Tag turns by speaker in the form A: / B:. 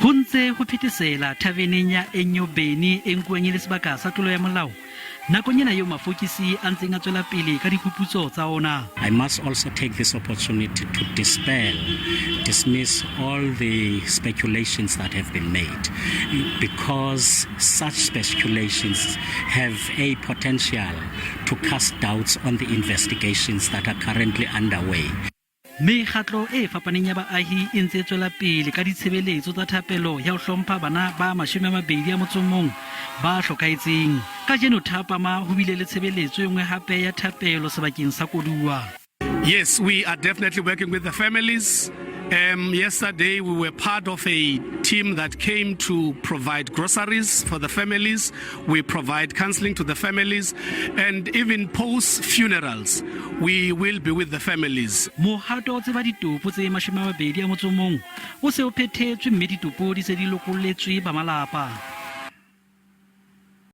A: Ho ntse ho phethesela thaveneng ya Enyobeni e nkuwang e le sebaka sa tlolo ya molao nakong ena eo mafokisi a ntseng a tswela pele ka diphuputso tsa ona.
B: I must also take this opportunity to dispel, dismiss all the speculations that have been made, because such speculations have a potential to cast doubts on the investigations that are currently underway.
A: Mekgatlo e fapaneng ya baahi e ntse e tswela pele ka ditshebeletso tsa thapelo ya ho hlompha bana ba 21 ba hlokahetseng. Kajeno thapama ho bile le tshebeletso e nngwe hape ya thapelo sebakeng sa koduwa.
C: Yes, we are definitely working with the families. Yesterday, we were part of a team that came to provide groceries for the families. We provide counseling to the families, and even post funerals, we will be with the families.
A: Mohato wa tseba ditopo tse 21 o se o phethetswe mme ditopo di se di lokolletswe ba malapa.